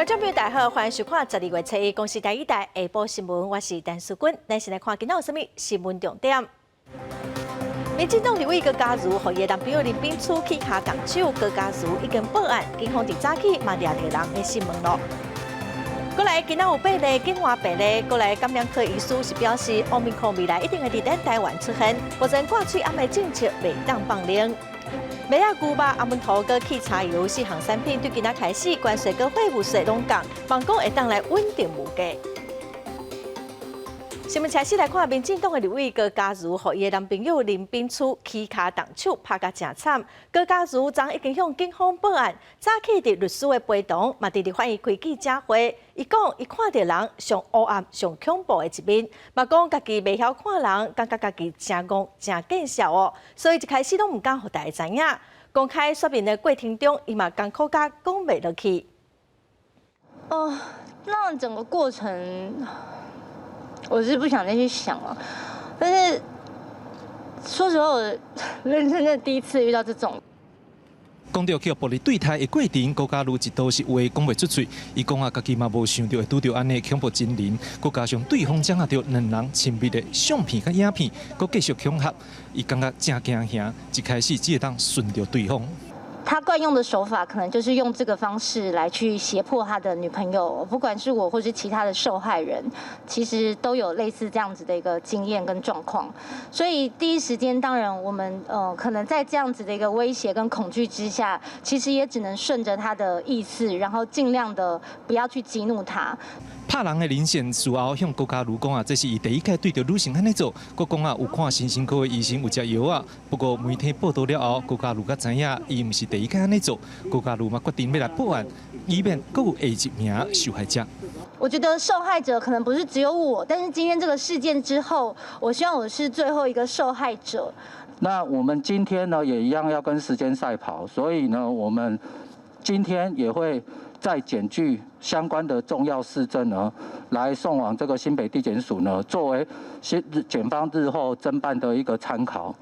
眾朋友大家好，歡迎收看12月7日公視第一台下晡新聞，我是陳淑君。咱先來看今仔有啥物新聞重點。民進黨立委高嘉瑜，予伊的男朋友林秉樞起跤動手，高嘉瑜已經報案，警方佇早起嘛掠著人的訊問咯。過來今仔有八例境外病例，過來感染科醫師是表示，奧密克戎未來一定會佇咱台灣出現，目前掛喙罨的政策袂當放冷。麥仔牛肉、紅毛桃佮氣柴油四項產品對今仔開始關稅佮貨物稅攏降，望講會當來穩定物價。新聞開始來看，民進黨的立委高嘉瑜，予伊的男朋友林秉樞起跤動手，拍甲誠慘。高嘉瑜昨已經向警方報案，早起佇律師的陪同，嘛佇立法院開記者會。伊講，伊看著人上烏暗、上恐怖的一面，嘛講家己袂曉看人，感覺家己誠戇、誠見笑哦，所以一開始攏毋敢予大家知影。公開說明的過程中，伊嘛艱苦甲講袂落去。哦，那整個過程，我是不想再去想了，但是說實話，我人生的第一次遇到這種。講著去暴力對待的過程，高嘉瑜一度是話講袂出喙。伊講啊，家己嘛無想著會拄著按呢恐怖情人，閣加上對方掌握著兩人親密的相片佮影片，閣繼續恐嚇，伊感覺誠驚嚇，一開始只會當順著對方。他慣用的手法，可能就是用這個方式來去脅迫他的女朋友，不管是我或是其他的受害人，其實都有類似這樣子的一個經驗跟狀況。所以第一時間，當然我們可能在這樣子的一個威脅跟恐懼之下，其實也只能順着他的意思，然後盡量的不要去激怒他。拍人的連線事後向高嘉瑜講啊，這是伊第一擺對著女性按呢做，閣講啊有看精神科的醫生有食藥啊。不過媒體報道了後，高嘉瑜才知影伊毋是第一擺按呢做，高嘉瑜嘛決定欲來報案，以免閣有下一名受害者。我覺得受害者可能不是只有我，但是今天這個事件之後，我希望我是最後一個受害者。那我們今天呢，也一樣要跟時間賽跑，所以呢，我們今天也會再檢具相關的重要事證呢，來送往這個新北地檢署呢，作為新檢方日後偵辦的一個參考。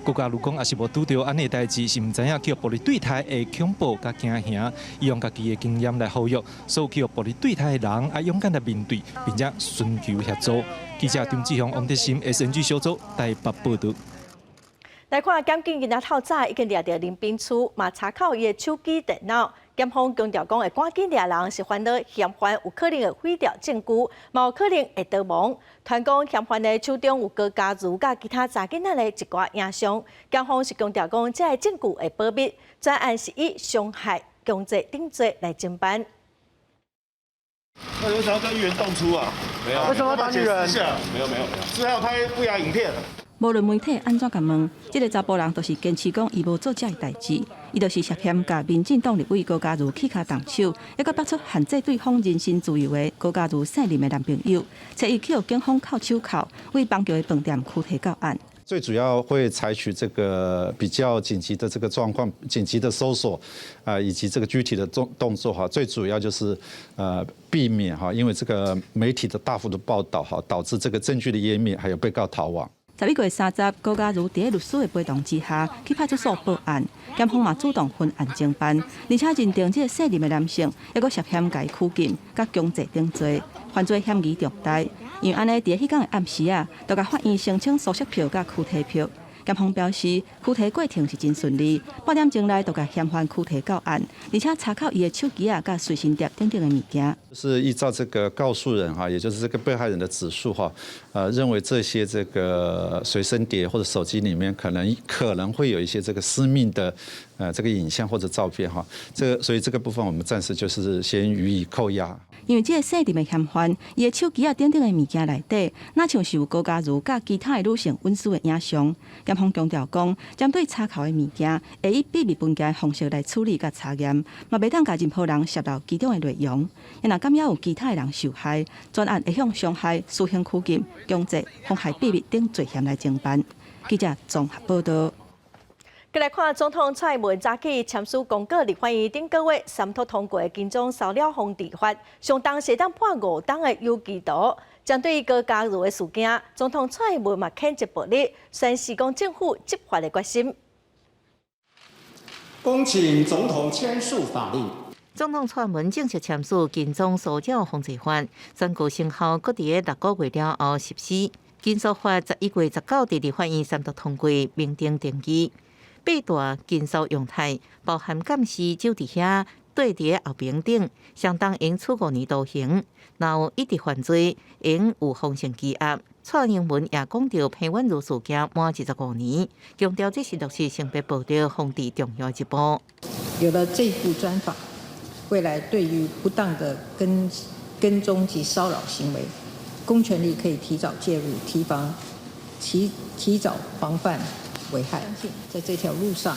高嘉瑜講，若是無拄著按呢代誌，是毋知影去予暴力對待的恐怖佮驚嚇，伊用家己的經驗來呼籲所有去予暴力對待的人，愛勇敢來面對，並且尋求協助。記者張志雄、王德心 SNG 小組台北報導。來看檢警今仔透早已經掠著林秉樞，嘛查扣伊的手機、電腦。檢方強調講會趕緊掠人是煩惱嫌犯有可能會毀掉證據，嘛有可能會逃亡。傳講嫌犯的手中有高嘉瑜佮其他查囡仔的一寡影像。檢方是強調講，這个證據會保密，專案是以傷害、強制等罪來偵辦。那有想要跟議員動粗啊？沒有。為什麼要打女人？沒有沒有沒有，是還有拍不雅影片。無論媒體按怎共問，這個查埔人就是堅持講伊無做這个代誌，伊就是涉嫌共民進黨立委高嘉瑜起跤動手，猶閣爆出限制對方人身自由的高嘉瑜姓林的男朋友，初一去予警方銬手銬，為邦橋的飯店拘提到案。最主要會採取這個比較緊急的這個狀況，緊急的搜索，啊，以及這個具體的動作哈，最主要就是避免哈，因為這個媒體的大幅的報道哈，導致這個證據的湮滅，還有被告逃亡。11月30，高嘉瑜佇咧律師的陪同之下去派出所報案，檢方嘛主動分案偵辦，而且認定這个姓林的男性猶閣涉嫌共伊拘禁、佮強制等罪，犯罪嫌疑重大。因為按呢，佇彼工的暗時啊，就共法院申請搜索票佮拘提票。檢方表示，拘提過程是真順利，半點鐘內就共嫌犯拘提到案，而且查扣伊的手機仔佮隨身碟等等的物件。是依照這個告訴人哈，也就是這個被害人的指述哈，認為這些這個隨身碟或者手機裡面可能會有一些這個私密的這個影像或者照片哈，這個所以這個部分我們暫時就是先予以扣押。因為這个姓林的嫌犯，伊的手機仔等等的物件內底，若像是有高嘉瑜佮其他的女性隱私的影像。檢方強調講，針對查扣的物件，會以秘密文件的方式來處理佮查驗，嘛袂當共任何人洩露其中的內容。若敢猶有其他的人受害，專案會向傷害、私刑拘禁、強制、妨害秘密等罪嫌來偵辦。記者綜合報導。過來看總統蔡英文早起簽署公告，立法院頂個月三讀通過金鐘騷擾防治法，上重是會當判5冬的有期徒。針對高嘉瑜的事件，總統蔡英文嘛譴責暴力，宣示講政府執法的決心。恭請總統簽署法令。總統蔡英文正式簽署跟蹤騷擾防治法，宣告生效，閣佇6個月了後實施。禁騷法11月19佇立法院三讀通過，明定定義八大禁騷樣態，包含監視、守佇遐、綴佇後爿等，相當應處5年徒刑。若有一直犯罪，應有風險羈押。蔡英文也講著彭婉如事件滿25年，強調這是落實性別暴力防治重要一步。有了這部專法，未來對於不當的跟蹤及騷擾行為，公權力可以提早介入，提早防範危害。相信在這條路上，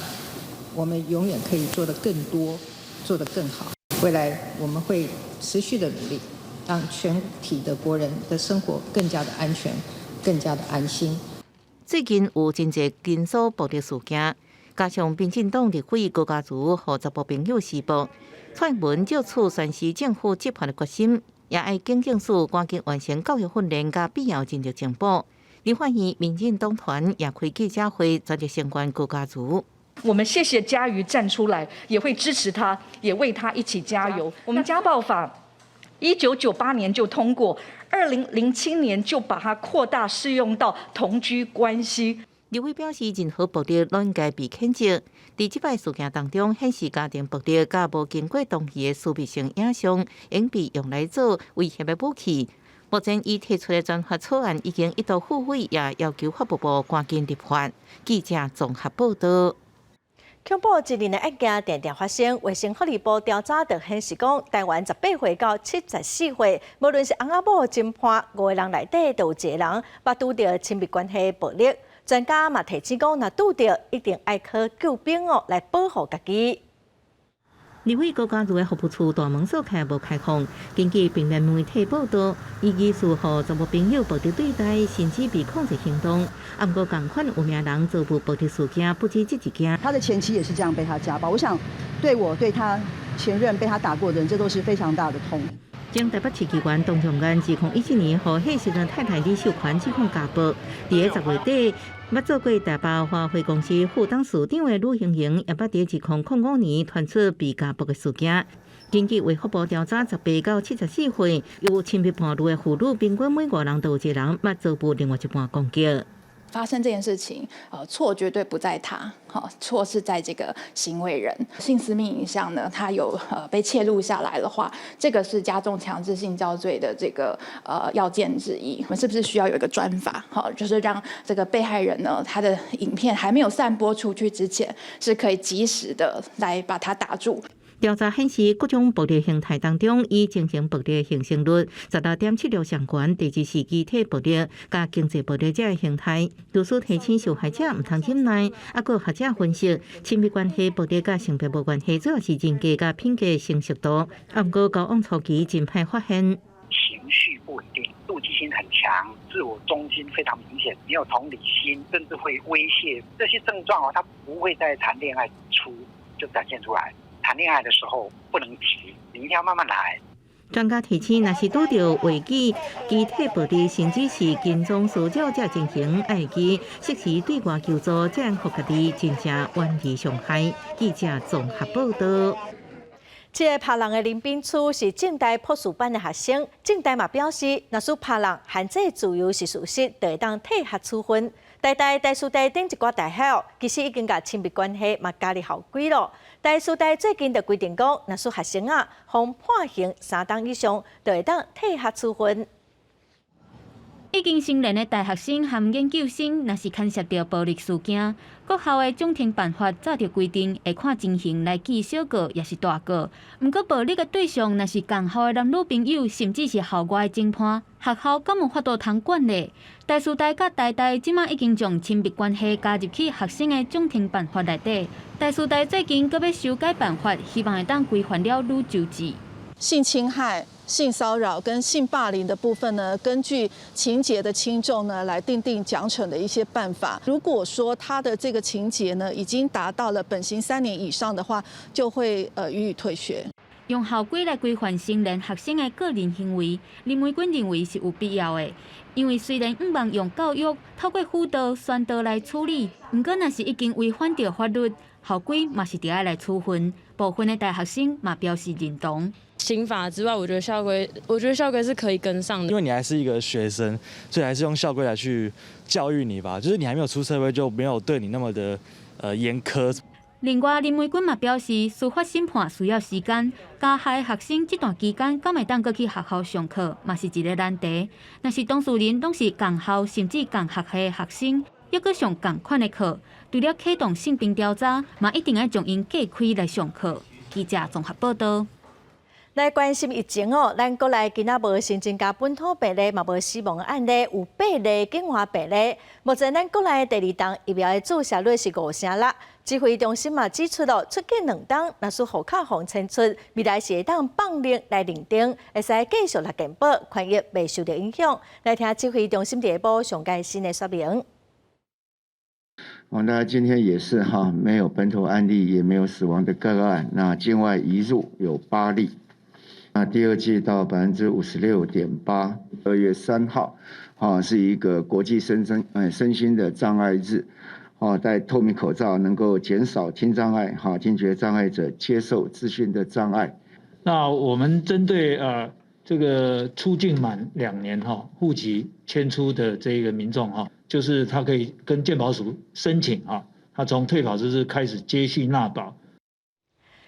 我們永遠可以做得更多，做得更好。未來我們會持續的努力，讓全體的國人的生活更加的安全，更加的安心。最近有真濟禁騷暴力事件，加上民進黨立委高嘉瑜予查埔朋友施暴，蔡英文藉此宣示政府執法的決心，也愛警政署趕緊完成教育訓練佮必要人力增補。立法院民進黨團也開記者會，全力聲援高嘉瑜。我們謝謝嘉瑜站出來，也會支持他，也為他一起加油。我們家暴法1998年就通過，2007年就把它擴大適用到同居關係。立委表示，任何暴力攏應該被譴責。佇這擺事件當中，顯示家庭暴力佮無經過同意的私密性影像，應被用來做威脅的武器。目前伊提出的專法草案已經一度付委，也要求法務部趕緊立法。記者綜合報道。恐怖情人的案件定定發生，衛生福利部調查就顯示講，台灣18歲到74歲，無論是翁仔某、情伴，五個人內底都有一個人捌拄著親密關係暴力。專家嘛提醒講，若拄著一定愛去救兵哦，來保護家己。立委高嘉瑜的服務處大門鎖開無開放，根據平面媒體報道，伊疑似予查某朋友暴力對待，甚至被控制行動。啊，毋過仝款有名人遭遇暴力事件，不止這一件。他的前妻也是這樣被他家暴，我想對我對他前任被他打過的人，這都是非常大的痛。前台北市議員唐重安2017年予彼時陣太太李秀環指控家暴，佇個10月底，捌做過台北華匯公司副董事長的呂盈盈，也捌佇2005年傳出被家暴的事件。根據衛福部調查，18到74歲有親密伴侶的婦女，平均每五人都有一個人捌遭遇另外一半攻擊。發生這件事情，錯絕對不在他，好，錯是在這個行為人。性私密影像呢，他有被竊錄下來的話，這個是加重強制性交罪的這個要件之一。我們是不是需要有一個專法，好，就是讓這個被害人呢，他的影片還沒有散播出去之前，是可以及時的來把它打住。調查顯示，各種暴力形態當中，以精神暴力形成率16.76上懸，第二是肢體暴力佮經濟暴力這个形態。律師提醒受害者毋通忍耐，啊，閣學者分析，親密關係暴力佮性別無關係，主要是人格佮品格成熟度。啊，毋過交往初期真歹發現。情緒不穩定，妒忌心很強，自我中心非常明顯，沒有同理心，甚至會威脅。這些症狀哦，他不會在談戀愛初就展現出來。談戀愛的時候不能急，你一定要慢慢來。專家提醒，若是拄著話語、肢體暴力，甚至是跟蹤騷擾這情形，愛記適時對外求助，才會予家己真正遠離傷害。記者綜合報道。這个拍人的林秉樞是政大博士班的學生，政大嘛表示，若是拍人限制自由是事實，就會當退學處分。台大、台師大等一寡大學，其實已經共親密關係嘛加入校規囉。台師大最近就規定講，若是學生啊，予判刑3冬以上，就會當退學處分。已經成年的大學生和研究生，若是牽涉著暴力事件，各校的獎懲辦法早就規定會看情形來記小過，抑是大過。毋過暴力的對象若是仝校的男女朋友，甚至是校外的情伴，學校敢有法度通管咧？台師大佮台大這馬已經將親密關係加入去學生的獎懲辦法內底。台師大最近閣欲修改辦法，希望會當規範了愈周至。性侵害、性騷擾跟性霸凌的部分呢，根據情節的輕重呢，來訂定獎懲的一些辦法。如果說他的這個情節呢，已經達到了本刑3年以上的話，就會予以退學。用校規來規範成年學生的個人行為，林美君認為是有必要的。因為雖然向望用教育透過輔導宣導來處理，毋過若是已經違反著法律，校規嘛是得愛來處分。部分的大學生嘛表示認同。刑法之外，我覺得校規是可以跟上的。因為你還是一個學生，所以還是用校規來去教育你吧。就是你還沒有出社會，就沒有對你那麼的嚴苛。另外，林美君嘛表示，司法審判需要時間，加害學生這段期間敢會當閣去學校上課，嘛是一個難題。若是當事人攏是仝校甚至仝學系的學生，猶閣上仝款的課，除了啟動性平調查，嘛一定愛將𪜶隔開來上課。記者綜合報道。來關心疫情哦，咱國內今仔無新增加本土病例，嘛無死亡案例，有八例境外病例。目前咱國內第二筒疫苗的注射率是56%。指揮中心嘛指出咯，出境兩冬，若是戶口予遷出，未來是會當放令來認定，會使繼續來健保，權益袂受著影響。來聽指揮中心下晡上蓋新的說明。哦，那今天也是哈，沒有本土案例，也沒有死亡的個案。那境外移入有8例。那第二劑到56.8%。2月3號，哈，是一個國際身心的障礙日，哦，戴透明口罩能夠減少聽障礙、哈聽覺障礙者接受資訊的障礙。那我們針對這個出境滿2年哈戶籍遷出的這個民眾哈，就是他可以跟健保署申請哈，他從退保之日開始接續納保。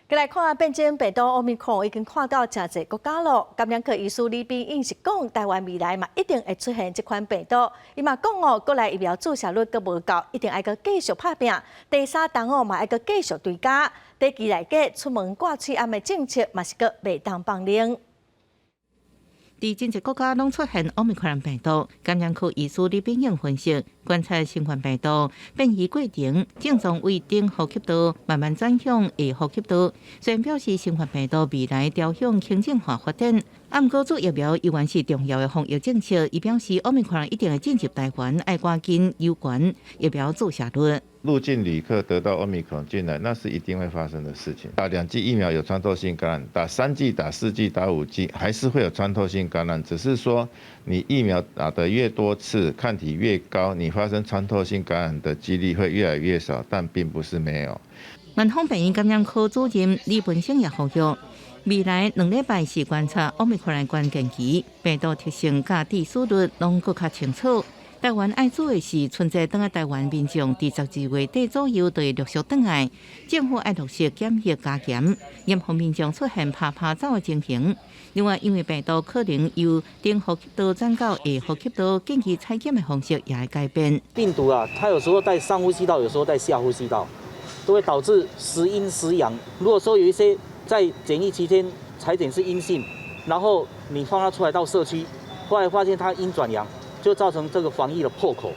過來看變種病毒奧密克戎已經看到誠濟國家咯。感染科醫師李炳英是講，台灣未來嘛一定會出現這款病毒。伊嘛講哦，國內疫苗注射率閣無夠，一定愛閣繼續拍拚。第三筒哦嘛愛閣繼續追加。短期內底出門掛喙罨的政策嘛是閣袂當放冗。佇真濟國家攏出現奧密克戎病毒，感染科醫師李炳英分析，觀察新冠病毒變異過程，症狀為頂呼吸道慢慢轉向下呼吸道。雖然表示新冠病毒未來朝向輕症化發展，啊，毋過注疫苗依然是重要的防疫政策。伊表示，奧密克戎一定會進入台灣，愛趕緊優懸疫苗注射率。入境旅客得到奧密克戎進來，那是一定會發生的事情。打2劑疫苗有穿透性感染，打3劑、打4劑、打5劑，還是會有穿透性感染。只是說你疫苗打得越多次，抗體越高，你發生穿透性感染的幾率會越來越少，但並不是沒有。萬芳病院感染科主任李文生也呼籲，未來2禮拜是觀察奧密克戎關鍵期，病毒特性佮致死率攏閣較清楚。台灣愛做的是，春節轉來台灣民眾佇12月底左右就會陸續轉來，政府愛落實檢疫加嚴，嚴防民眾出現趴趴走的情形。另外，因為病毒可能由頂呼吸道轉到下呼吸道，建議採檢的方式也會改變。病毒啊，它有時候在上呼吸道，有時候在下呼吸道，都會導致時陰時陽。如果說有一些在檢疫期間採檢是陰性，然後你放它出來到社區，後來發現它陰轉陽。就造成這個防疫的破口。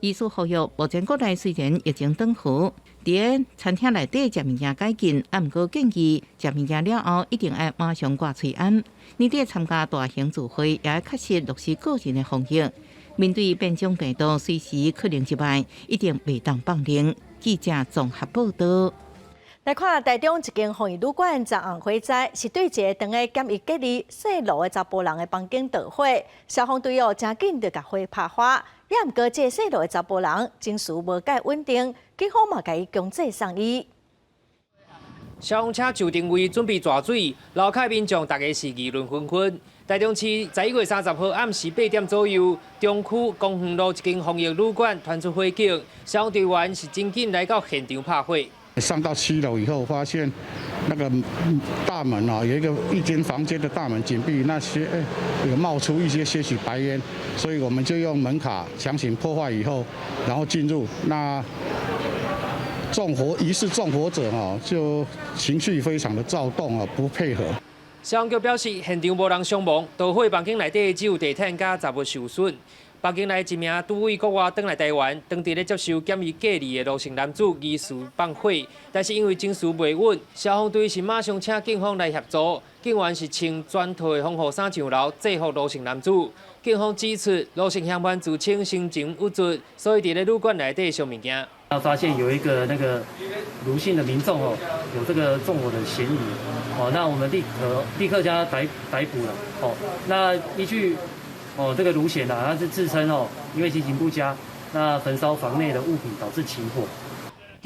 醫師呼籲，目前國內雖然疫情轉好，佇餐廳內底食物件解禁，啊，毋過建議食物件了後一定愛馬上掛喙罨。年底參加大型聚會，也愛確實落實個人的防疫。面對變種病毒隨時可能入來，一定袂當放冗。記者綜合報道。來看台中一間防疫旅館昨暗火災，是對一个佇咧檢疫隔離姓盧的查埔人的房間著火，消防隊伍誠緊就共火拍花。也毋過，這个姓盧的查埔人情緒無蓋穩定，警方嘛共伊強制送醫。消防車就定位準備蛇水，樓跤民眾大家是議論紛紛。台中市11月30號暗時8點左右，中區公園路一間防疫旅館傳出火警，消防隊員是真緊來到現場拍火。上到7樓以後，發現那個大門啊，有一間房間的大門緊閉，那些有冒出一些些許白煙，所以我們就用門卡強行破壞以後，然後進入。那縱火疑似縱火者哦，就情緒非常的躁動啊，不配合。消防局表示，現場無人傷亡，著火房間內底只有地毯佮雜物受損。房間內一名拄對國外轉來台灣，當地咧接受檢疫隔離的盧姓男子疑似放火，但是因為情緒袂穩，消防隊是馬上請警方來協助，警員是穿全套的防護衫上樓制服盧姓男子。警方指出，盧姓嫌犯自稱心情鬱卒，所以佇咧旅館內底燒物件。發現有一個那個盧姓的民眾哦，有這個縱火的嫌疑，哦，那我們立刻將他逮捕了，哦，那依據。哦，這個盧顯啊，他是自稱哦，因為心情不佳，那焚燒房內的物品導致起火。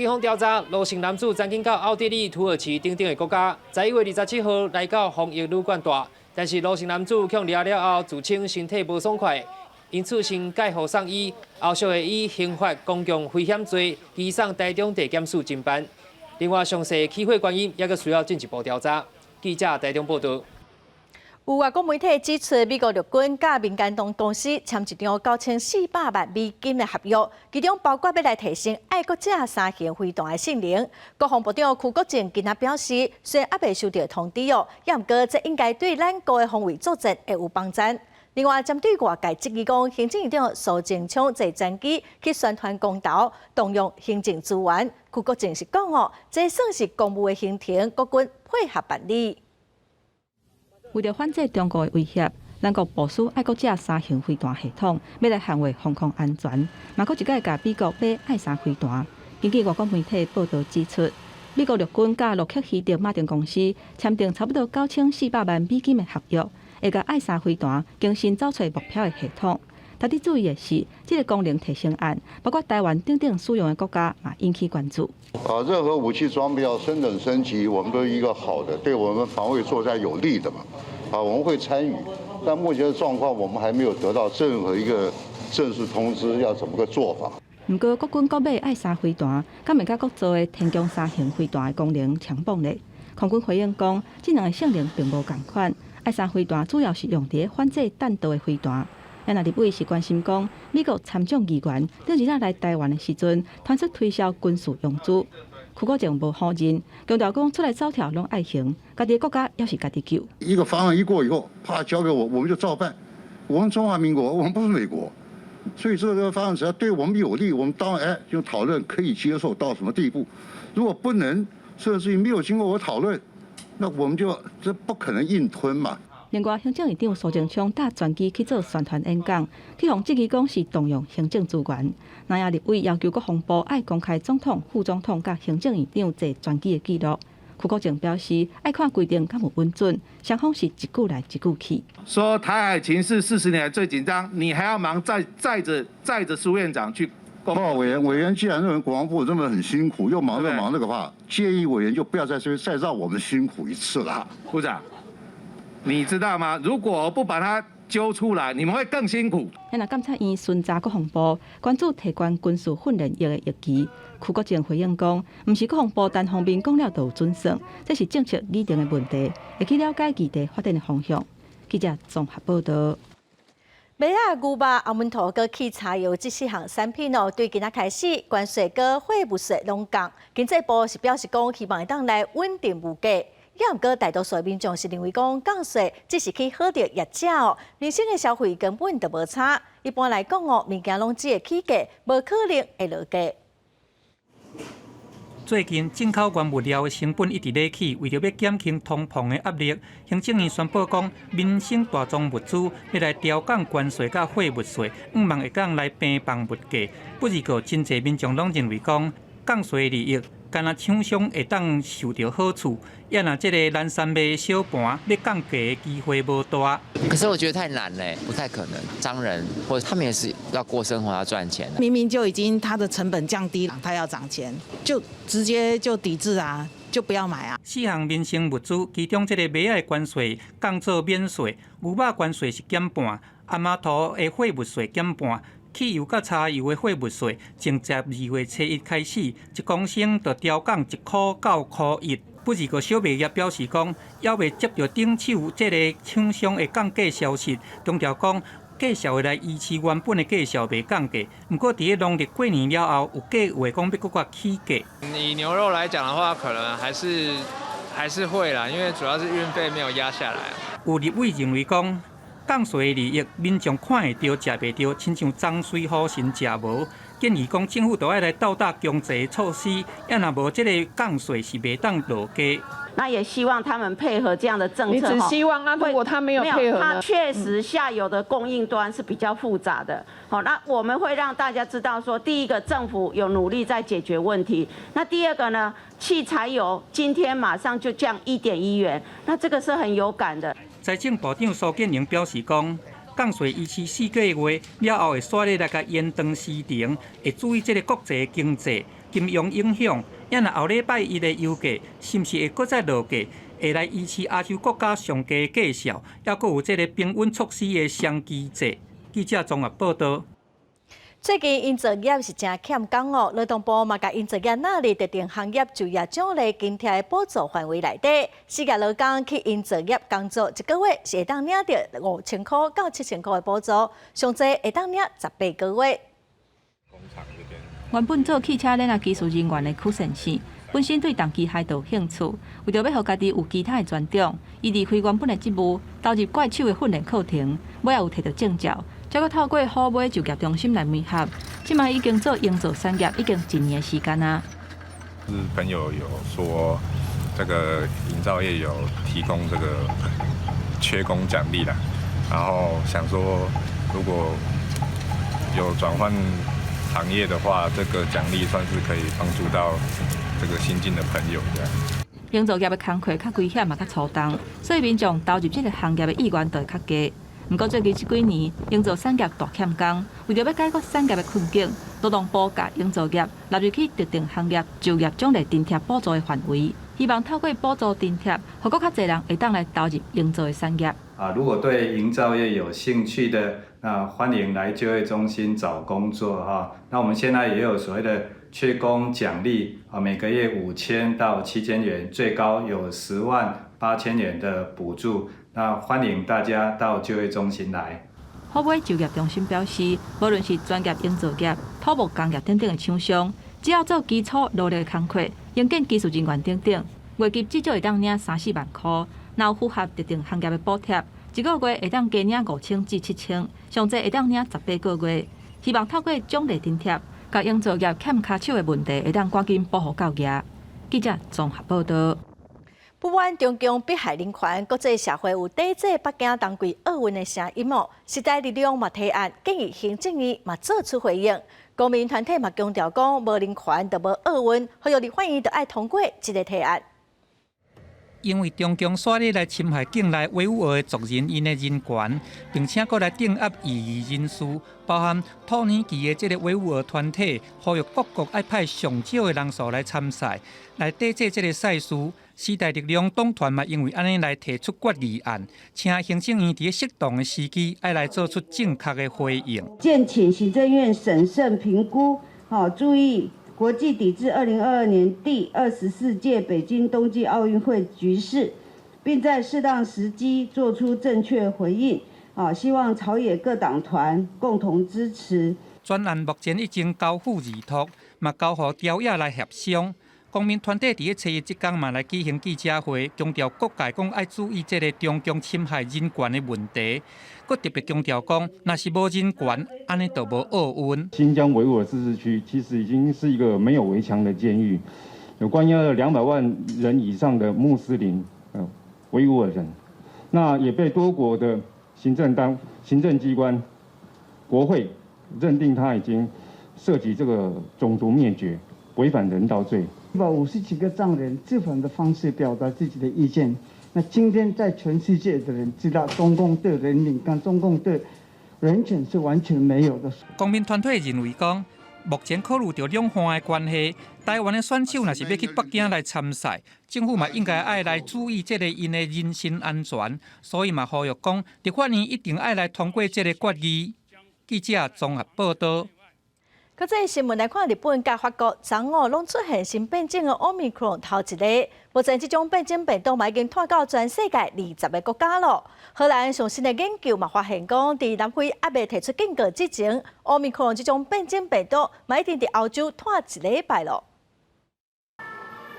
警方調查，盧姓男子曾經到奧地利、土耳其等等的國家，11月27號來到防疫旅館蹛，但是盧姓男子予掠了後，自稱身體無爽快，因此先蓋號送醫，後續會以刑法公共危險罪移送台中地檢署偵辦。另外，詳細起火原因猶閣需要進一步調查。記者台中報道。有外國媒體指出，美國陸軍佮民間公司簽一張9400萬美金的合約，其中包括欲來提升愛國者三型飛彈的性能。國防部長邱國正今仔表示，雖然猶未收到通知哦，猶毋過這應該對咱國的防衛作戰會有幫助。另外，針對外界質疑講，行政院長蘇貞昌坐專機去宣傳公投，動用行政資源，邱國正是講哦，這算是公務的行程，國軍配合辦理。為著反制中國的威脅，咱國部署愛國者三型飛彈系統，欲來捍衛防空安全。嘛，閣一擺共美國買愛三飛彈。根據外國媒體報導指出，美國陸軍佮洛克希德馬丁公司簽訂差不多9400萬美金的合約，會共愛三飛彈更新找揣目標的系統。值得注意的是，這個功能提升案，包括台灣等等使用的國家嘛引起關注。啊，任何武器裝備要升等升級，我們都一個好的，對我們防衛作戰有利的嘛。啊，我們會參與，但目前的狀況，我們還沒有得到任何一個正式通知要怎麼個做法。毋過，國軍購買愛三飛彈，敢會佮國造的天弓三型飛彈的功能相仿咧？空軍回應講，這兩个性能並無仝款。愛三飛彈主要是用佇反制彈道的飛彈。啊，立委是關心講，美國參眾議員頂日仔來台灣的時陣，傳出推銷軍事用資，邱國正無否認，強調講出來走跳攏愛還，家己的國家猶是家己救。一個方案一過以後，啪交給我，我們就照辦。我們中華民國，我們不是美國，所以這個方案只要對我們有利，我們當然就討論可以接受到什麼地步。如果不能，甚至於沒有經過我討論，那我們就這不可能硬吞嘛。另外，行政院長蘇貞昌搭專機去做宣傳演講，去予質疑講是動用行政資源。南亞立委要求國防部愛公開總統、副總統佮行政院長坐專機的記錄。邱國正表示，愛看規定敢有穩準，雙方是一句來一句去。說台海情勢40年來最緊張，你還要忙載着蘇院長去。報告委員，委員既然認為國防部這麼很辛苦，又忙又忙這個話，建議委員就不要在這邊再讓我們辛苦一次了。部長，你知道嗎？如果不把他揪出來，你們會更辛苦。那監察院巡查國防部，關注提懸軍事訓練役的役期。邱國正回應講，毋是國防部單方面講了就有準算，這是政策擬定的問題，會去了解議題發展的方向。記者綜合報導。麥仔、牛肉、紅毛桃、佮汽柴油這四項產品哦，對今仔開始關稅佮貨物稅攏降。經濟部是表示講，希望會當來穩定物價。猶毋過大多數民眾是認為講降稅只是去好著業者哦，民生的消費根本就無差。一般來講哦，物件攏只會起價，無可能會落價。最近進口原物料的成本一直咧起，為著欲減輕通膨的壓力，行政院宣布講，民生大宗物資欲來調降關稅佮貨物稅，向望會當來平放物價。不過，真濟民眾攏認為講，降稅利益，干焦廠商會當受著好處，猶若這个南山賣小盤欲降價的機會無大。可是我覺得太難嘞，不太可能。商人或者他們也是要過生活，要賺錢。明明就已經他的成本降低了，他要漲錢，就直接就抵制啊，就不要買啊。四項民生物資，其中這个麥仔的關稅降做免稅，牛肉關稅是減半，紅毛桃的貨物稅減半。汽油佮柴油的貨物稅，從12月初1開始，一公升就調降1箍到1箍1。不過小賣業表示講，猶未接著頂手這个廠商的降價消息，強調講繼續會來維持原本的價數袂降價。毋過佇咧農曆過年了後，有計劃講欲閣較起價。以牛肉來講的話，可能還是會啦，因為主要是運費沒有壓下來。有立委認為講，降稅的利益，民眾看會著、食袂著，親像髒水予神食無。建議講政府著愛來鬥打強制措施，猶若無這个降稅是袂當落價。那也希望他們配合這樣的政策。你只希望啊？如果他沒有配合呢？他確實下游的供應端是比較複雜的。好，那我們會讓大家知道說，第一個政府有努力在解決問題。那第二個呢？汽柴油今天馬上就降1.1元，那這個是很有感的。財政部長蘇建榮表示講，降稅維持4個月了後，會煞咧來共延長時程，會注意這个國際經濟。金融影響。也若後禮拜一的油價是毋是會閣再落價，會來維持亞洲國家上低價數，抑閣有這个平穩措施的雙機制。記者綜合報道。最近營造業是誠欠工哦，勞動部嘛共營造業納入特定行業就業獎勵津貼的補助範圍內底。失業勞工去營造業工作，一個月是會當領著5000箍到7000箍的補助，上濟會當領18個月。原本做汽車鏈仔技術人員的曲先生，本身對重機械就有興趣，為著欲予家己有其他的專長，伊離開原本的職務，投入怪手的訓練課程，尾仔有提著證照。才閣透過虎尾就業中心來媒合，這擺已經做營造產業已經一年的時間啊。是朋友有說，這個營造業有提供這個缺工獎勵啦，然後想說如果有轉換行業的話，這個獎勵算是可以幫助到這個新進的朋友這樣。營造業的工課較危險嘛，較粗重，所以民眾投入這個行業的意願就會較低。毋過最近這幾年，營造產業大欠工，為著欲解決產業的困境，勞動部共營造業納入去特定行業就業獎勵津貼補助的範圍，希望透過補助津貼，予閣較濟人會當來投入營造的產業。啊，如果對營造業有興趣的，那歡迎來就業中心找工作哈。那我們現在也有所謂的缺工獎勵啊，每個月5000到7000元，最高有10萬8千元的補助。那歡迎大家到就業中心來。虎尾就業中心表示，無論是專業營造業、土木工業等等的廠商，只要做基礎勞力的工課、營建技術人員等等，月入至少會當領三四萬箍。若有符合特定行業的補貼，一個月會當加領5000至7000，上濟會當領18個月。希望透過獎勵津貼，共營造業欠跤手的問題會當趕緊補予到額。記者綜合報道。不滿中共迫害人權，國際社會有抵制北京冬季奧運的聲音哦。時代力量嘛提案，建議行政院嘛做出回應。公民團體嘛強調講，無人權就無奧運，呼籲立法院著愛通過這个提案。因為中共煞咧來侵害境內維吾爾族人𪜶的人權，並且閣來鎮壓異議人士，包含土耳其的這个維吾爾團體，呼籲各國愛派上少的人數來參賽，來抵制這个賽事。時代力量黨團嘛，因為按呢來提出決議案，請行政院佇適當的時機，愛來做出正確的回應。建請行政院審慎評估，好注意國際抵制2022年第24屆北京冬季奧運會局勢，並在適當時機做出正確回應。啊，希望朝野各黨團共同支持。專案目前已經交付兒託，嘛交予朝野來協商。公民團體佇咧初一這工嘛來舉行記者會，強調各界講愛注意這个中共侵害人權的問題，閣特別強調講，若是無人權，按呢就無奧運。新疆維吾爾自治區其實已經是一個沒有圍牆的監獄，有關押了200萬人以上的穆斯林，維吾爾人，那也被多國的行政機關、國會認定他已經涉及這個種族滅絕、違反人道罪。150幾個藏人自焚的方式表達自己的意見。那今天在全世界的人知道，中共對人民跟中共對人權是完全沒有的。公民團體認為講，目前考慮著兩岸的關係，台灣的選手若是欲去北京來參賽，政府嘛應該愛來注意這个𪜶的人身安全，所以嘛呼籲講，立法院一定愛來通過這个決議。記者綜合報道。國際新聞來看，日本佮法國昨午攏出現新變種的奧密克戎頭一例。目前這種變種病毒嘛已經湠到全世界20個國家囉。荷蘭上新的研究嘛發現講，佇南非猶未提出警告之前，奧密克戎這種變種病毒嘛已經佇歐洲湠一禮拜囉。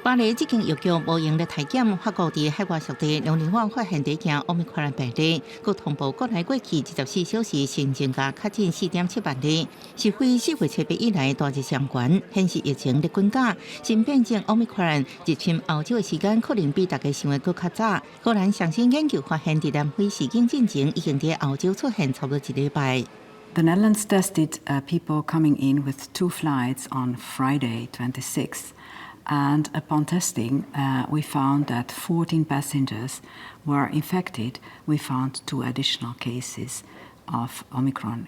巴黎這間藥局無閒咧體檢，法國佇海外屬地兩年外發現第一件奧密克戎病例，閣通報國內過去24小時新增加確診4.7萬例，是非4月7日以來單日上懸，顯示疫情咧滾加。新變種奧密克戎入侵歐洲的時間可能比大家想的閣較早。荷蘭上新研究發現，佇南非事件進前已經佇歐洲出現差不多一禮拜。 The Netherlands tested people coming in with two flights on Friday 26. And upon testing, we found that 14 passengers were infected. We found two additional cases Of Omicron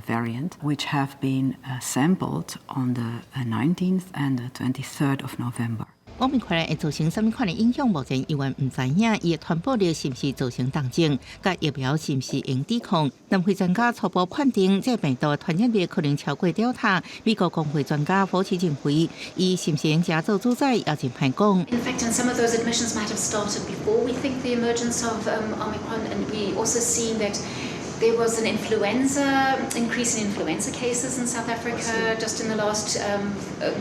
variant, which have been sampled on the 19th and the 23rd of November. 奧密克戎會造成啥物款的影響？目前猶原毋知影，伊的傳播力是毋是造成重症？佮疫苗是毋是會抵抗？南非專家初步判定，這病毒傳染力可能超過 Delta。美國公衛專家福奇認為，伊是毋是會成做主宰，也真歹講。 In fact, and some of those admissions might have started before we think the emergence of Omicron, and we also seen that there was an influenza increase in influenza cases in South Africa just in the last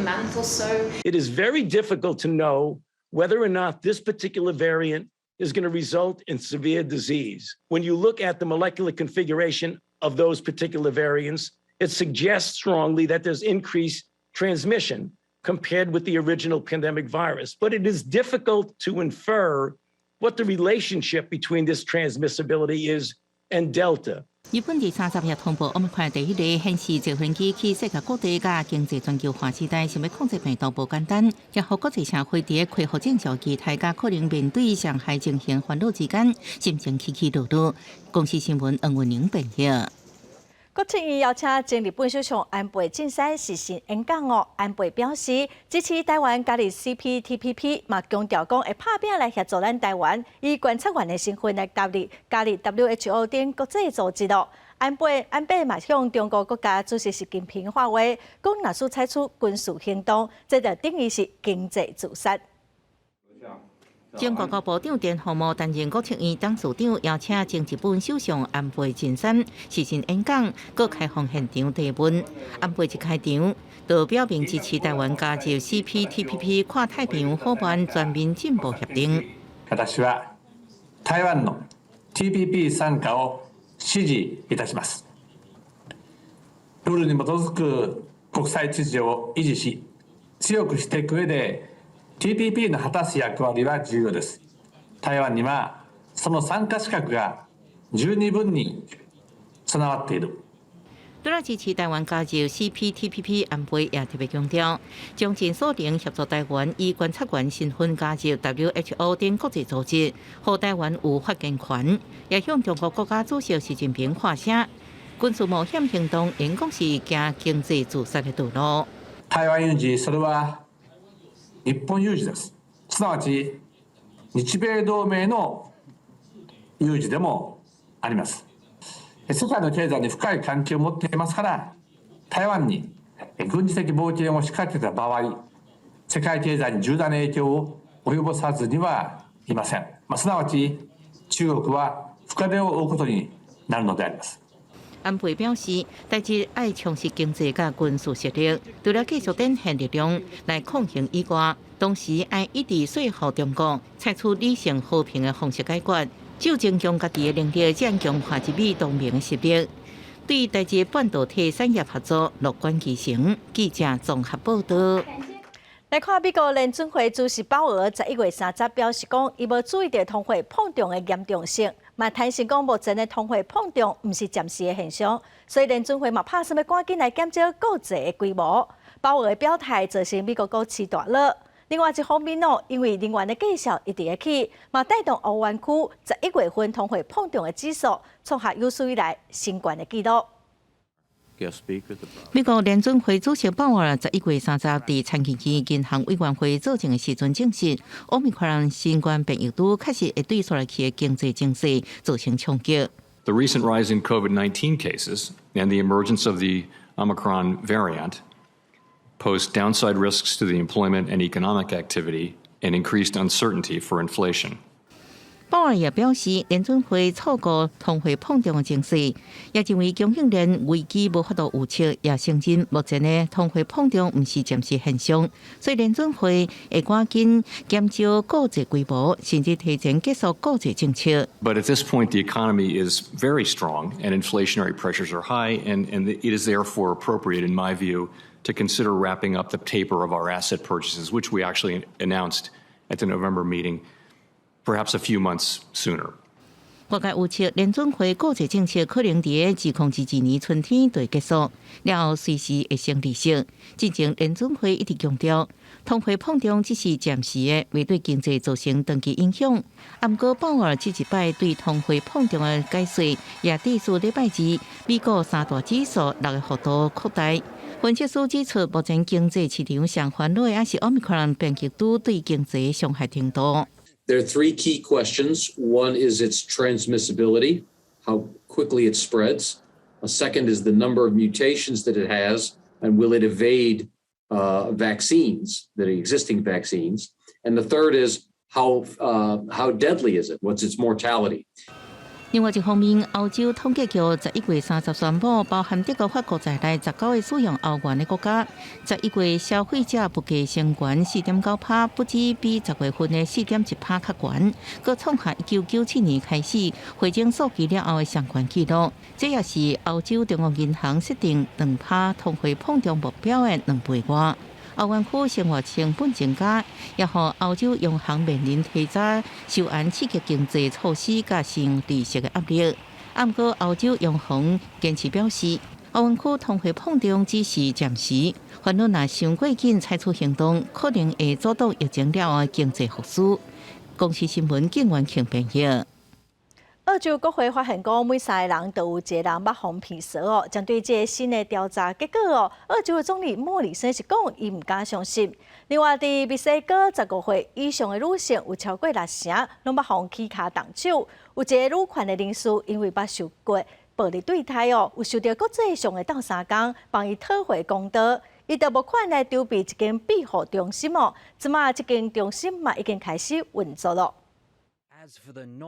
month or so. It is very difficult to know whether or not this particular variant is going to result in severe disease. When you look at the molecular configuration of those particular variants, it suggests strongly that there's increased transmission compared with the original pandemic virus. But it is difficult to infer what the relationship between this transmissibility is and Delta. 日本佇30日通報奧密克戎第一例，顯示坐飛機去世界各地佮經濟全球化時代，想欲控制病毒無簡單，也予國際社會佇恢復正常期待佮可能面對上海情形煩惱之間，心情起起落落。公視新聞黃文玲編譯。國策院邀請前日本首相安倍晉三視訊演講哦。安倍表示支持台灣加入 CPTPP，嘛強調講會拍拚來協助咱台灣，以觀察員的身份來加入 WHO 等國際組織哦。安倍嘛向中國國家主席習近平發話，講若使採取軍事行動，這就等於是經濟自殺。前外交部長田洪茂擔任國策院董事長，邀請前日本首相安倍晉三視訊演講，閣開放現場提問。安倍一開場，就表明支持台灣加入 CPTPP 跨太平洋夥伴全面進步協定。私は台灣の TPP 参加を支持いたします。ルールに基づく国際秩序を維持し、強くしていく上で TPP の果たす役割は重要です。台灣にはその参加資格が十二分に備わっている。除了支持台灣加入 CPTPP，安倍也特別強調，將盡所能協助台灣以觀察員身份加入 WHO 等國際組織，予台灣有發言權。也向中國國家主席習近平發聲，軍事冒險行動應該是行經濟自殺的道路。台灣有事，それは日本有事です。すなわち日米同盟の有事でもあります。世界の経済に深い関係を持っていますから、台湾に軍事的冒険を仕掛けた場合、世界経済に重大な影響を及ぼさずにはいません。すなわち中国は深手を負うことになるのであります。安倍表示，台日愛充實經濟佮軍事實力，除了繼續展現力量來抗衡以外，同時愛一直說服中國採取理性和平的方式解決，就增強家己的能力，將強化日美同盟的實力。對台日半導體產業合作樂觀其成。記者綜合報道。來看美國聯準會主席鮑爾11月30表示講，伊無注意著通貨膨脹的嚴重性，嘛擔心講目前的通貨膨脹毋是暫時的現象，所以聯準會嘛拍算欲趕緊來減少購債的規模。鮑爾的表態造成美國股市大落。另外一方面哦，因為能源的價數一直咧起，嘛帶動歐元區11月份通貨膨脹的指數創下有史以來新懸的紀錄。美國聯準會主席鮑爾11月30佇參議院銀行委員會作證的時陣證實，奧密克戎新冠變異株確實會對紲落去的經濟情勢造成衝擊。 The recent rise in COVID-19 cases and the emergence of the Omicron variant pose downside risks to the employment and economic activity and increased uncertainty for inflation. 鮑爾也表示，聯準會錯估通貨膨脹的情勢，也認為供應鏈危機無法度預測，也承認目前的通貨膨脹毋是暫時現象，所以聯準會會趕緊減少購債規模，甚至提前結束購債政策。 But at this point, the economy is very strong and inflationary pressures are high, and it is therefore appropriate, in my view, to consider wrapping up the taper of our asset purchases, which we actually announced at the November meeting, perhaps a few months sooner. 外界預測聯準會購債政策可能佇2022年春天就結束，了後隨時會升利息。進前聯準會一直強調，通貨膨脹只是暫時的，未對經濟造成長期影響。毋過鮑爾這一擺對通貨膨脹的解說，也持續禮拜二，美國三大指數落的幅度擴大。分析師指出，目前經濟市場上煩惱的抑是奧密克戎變異株對經濟傷害程度。 There are three key questions. One is its transmissibility, how quickly it spreads. A second is the number of mutations that it has, and will it evade vaccines, the existing vaccines? And the third is how deadly is it? What's its mortality? 另外一方面，歐洲統計局11月30宣布，包含德國、法國在內19個使用歐元的國家，11月消費者物價升懸4.9%，不止比10月份的4.1%較懸，閣創下1997年開始匯整數據了後的上懸紀錄。這也是歐洲中央銀行設定2%通貨膨脹目標的2倍外。歐元區生活成本增加，也予歐洲央行面臨提早收緊刺激經濟措施佮升利息的壓力。毋過歐洲央行堅持表示，歐元區通貨膨脹只是暫時，煩惱若傷過緊採取行動，可能會阻擋疫情了後的經濟復甦。公視新聞警員慶編譯。澳洲國會發現講，每三個人都有一個人捌予人騙哦。針對這個新的調查結果哦，澳洲的總理莫里森是講，伊毋敢相信。另外，佇墨西哥15歲以上的女性有超過六成攏捌予人起跤動手。有一个女權的人士因為捌受過暴力對待哦，有受著國際上的鬥相共，幫伊討回公道。伊就募款來籌備一間庇護中心哦。這馬這間中心嘛已經開始運作了。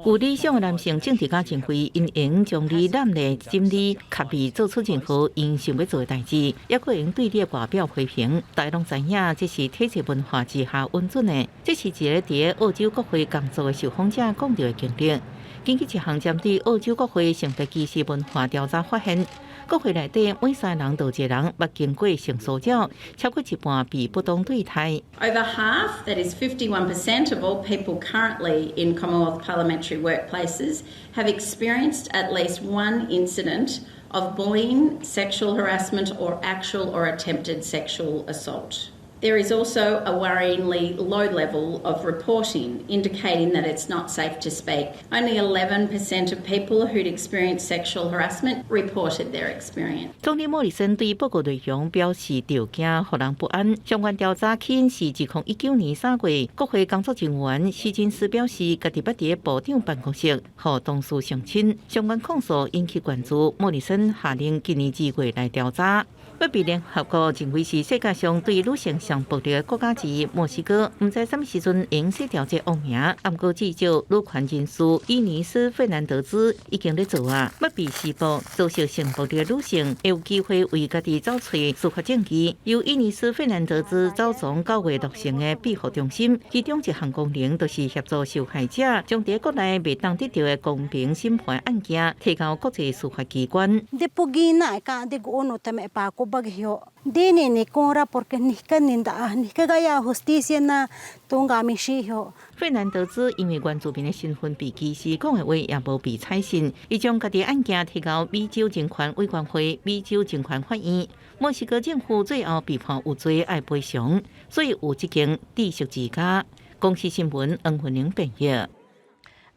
有理想的男性政治家認為，𪜶會用將你攬的心理較未做出任何𪜶想欲做的代誌，抑閣會用對你的外表批評。大家攏知影，這是體制文化之下允准的。這是一个佇澳洲國會工作的受訪者講著的經歷。根據一項針對澳洲國會性別歧視文化調查發現，國會內底每三人就一個人捌經過性騷擾，超過一半被不當對待。 Over half, that is 51% of all people currently in Commonwealth parliamentary workplaces, have experienced at least one incident of bullying, sexual harassment, or actual or attempted sexual assault. There is also a worryingly low level of reporting, indicating that it's not safe to speak. Only 11% of people who'd experienced sexual harassment reported their experience. 總理莫里森對報告內容表示著驚，予人不安。相關調查起因是2019年3月，國會工作人員希金斯表示，家己捌佇部長辦公室予同事性侵，相關控訴引起關注。莫里森下令今年2月來調查。欲被聯合國認為是世界上對女性上暴力的國家之一，墨西哥，毋知啥物時陣會洗掉這惡名。毋過至少女權人士伊尼斯費南德茲已經咧做啊，欲被施暴、遭受性暴力的女性會有機會為家己走揣司法正義。由伊尼斯費南德茲走總9月落成的庇護中心，其中一項功能就是協助受害者將佇國內袂當得著的公平審判案件提交國際司法機關。 Dini ni cora porque ni ni gaya justicia na tunga mi shiho。費南德茲因為原住民的身份被歧視，講的話也無被採信。伊將家己案件提交美洲人權委員會、美洲人權法院。墨西哥政府最後被判有罪，愛賠償，所以有這間知識之家。公視新聞黃雲玲編譯。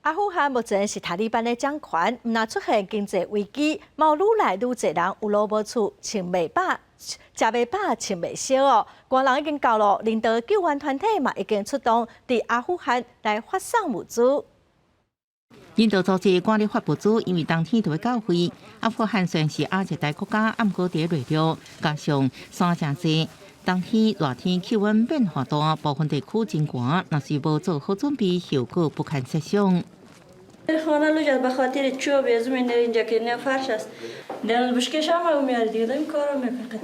阿富汗目前是塔利班的掌權，毋但出現經濟危機，嘛愈來愈濟人有路無厝，穿袂飽，食袂飽，穿袂燒哦。寒人已經到囉，人道救援團體嘛已經出動，佇阿富汗來發送物資。人道組織趕咧發物資，因為冬天就欲到位。阿富汗雖然是亞熱帶國家，毋過佇內陸，加上山誠濟，冬天熱天氣溫變化大，部分地區真寒，若是無做好準備，後果不堪設想。 خانه لوج به خاطر چوب از من اینجا که نه فرش است دل بشکش هم میاد دیگه داریم کارو میکنه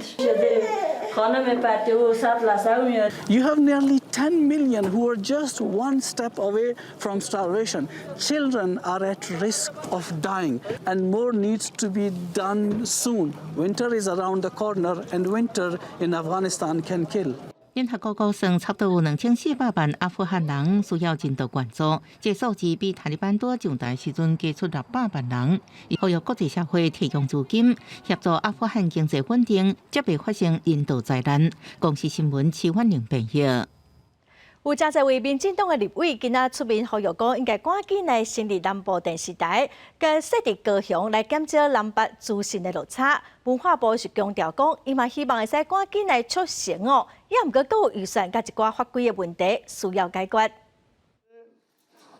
خانه میپرتی و سطل است میاد. You have nearly 10 million who are just one step away from starvation. Children are at risk of dying, and more needs to be done soon. Winter is around the corner, and winter in Afghanistan can kill. 聯合國估算，差不多有2400萬阿富汗人需要人道援助，這數字比塔利班拄上台時陣加出600萬人。呼籲國際社會提供資金協助阿富汗經濟穩定，才袂發生人道災難。公視新聞徐婉玲編譯。有誠濟位民進黨的立委今仔出面呼籲講，應該趕緊來成立南部電視台，佮設佇高雄來減少南北資訊的落差。文化部是強調講，伊嘛希望會使趕緊來促成哦，也毋過閣有預算佮一寡法規的問題需要解決。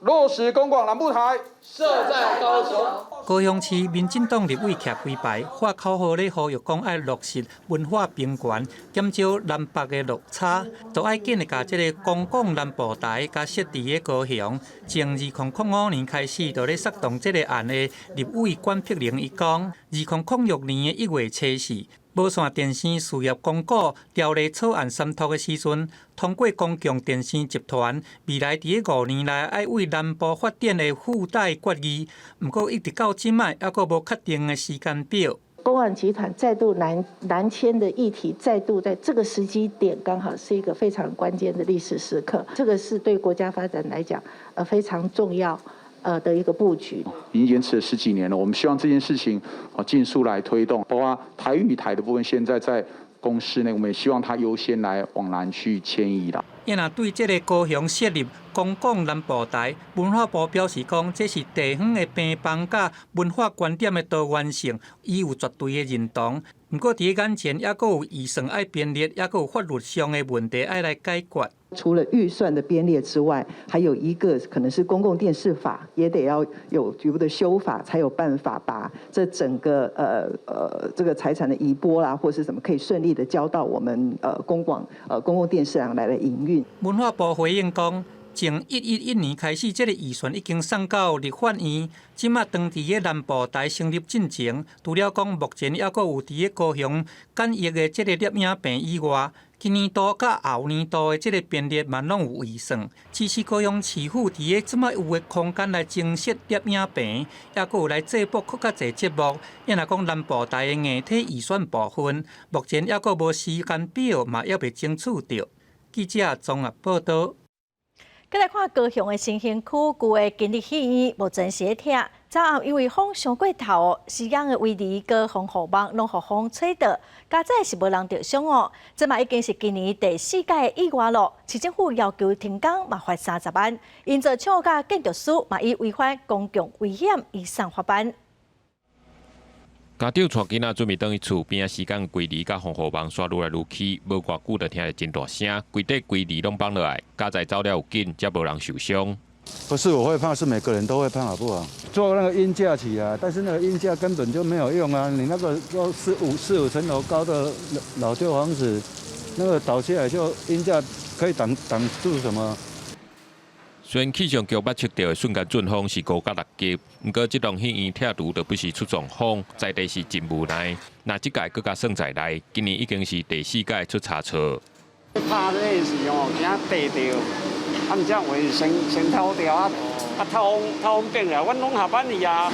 落實公廣南部台設在高雄。高雄市民進黨立委徛規排，發口號咧呼籲講愛落實文化平權，減少南北的落差，就愛緊共這个公廣南部台共設佇咧高雄。從2005年開始，就咧策動這个案的立委管碧玲伊講，2006年的1月24，無線電視事業公股條例草案三讀的時陣，通過公共電視集團未來佇咧5年內愛為南部發展的附帶決議，毋過一直到這擺，猶閣無確定的時間表。公廣集團再度南遷的議題，再度在這個時機點，剛好是一個非常關鍵的歷史時刻。這個是對國家發展來講，非常重要的一個布局。已經延遲了十幾年了，我們希望這件事情啊盡速來推動，包括台語台的部分，現在在公視內，我們也希望它優先來往南去遷移啦。伊若對這个高雄設立公廣南部台，文化部表示講，這是地方的病房佮文化觀點的多元性，伊有絕對的認同。毋過佇眼前，猶閣有預算愛編列，猶閣有法律上的問題愛來解決。除了預算的編列之外，還有一個可能是公共電視法也得要有局部的修法，才有辦法把這整個這個財產的移撥啦，或是什麼可以順利的交到我們公廣公共電視上來來營運。文化部回應講，從111年開始，這个預算已經送到立法院，這馬當佇咧南部台成立進程，除了講目前猶閣有佇咧高雄簡易的這个攝影棚以外，今年度佮後年度的這个編列嘛攏有預算，只是高雄市府佇咧這麼有的空間來增設攝影棚，猶閣有來製播閣較濟節目。也若講南部台的硬體預算部分，目前猶閣無時間表，嘛猶未爭取著。記者綜合報導。閣來看高雄的新興區舊的今日戲院，目前是咧拆。昨暗因為風傷過頭，飼養的圍籬佮防護網攏予風吹倒，佳哉是無人著傷哦。這嘛已經是今年第四擺的意外咯。市政府要求停工嘛罰30萬，營造廠佮建築師嘛以違反公共危險移送法辦。家長帶囡仔準備轉去厝邊仔時間，圍籬佮防護網煞愈來愈起，無偌久就聽著真大聲，規塊圍籬攏放落來，佳哉走了有緊，才無人受傷。不是我會怕，是每個人都會怕，好不好？做那個鷹架起來，但是那個鷹架根本就沒有用啊！你那個都四五層樓高的老舊房子，那個倒下來就鷹架可以擋住什麼？雖然氣象局捌測著的瞬間陣風是5.6級，毋過這棟戲院拆除就不時出狀況，在地是真無奈。若這屆閣共算在內，今年已經是第四屆出差錯。拍這時吼，驚地著，啊毋才會先透掉啊，啊透風變來，阮攏下班去啊。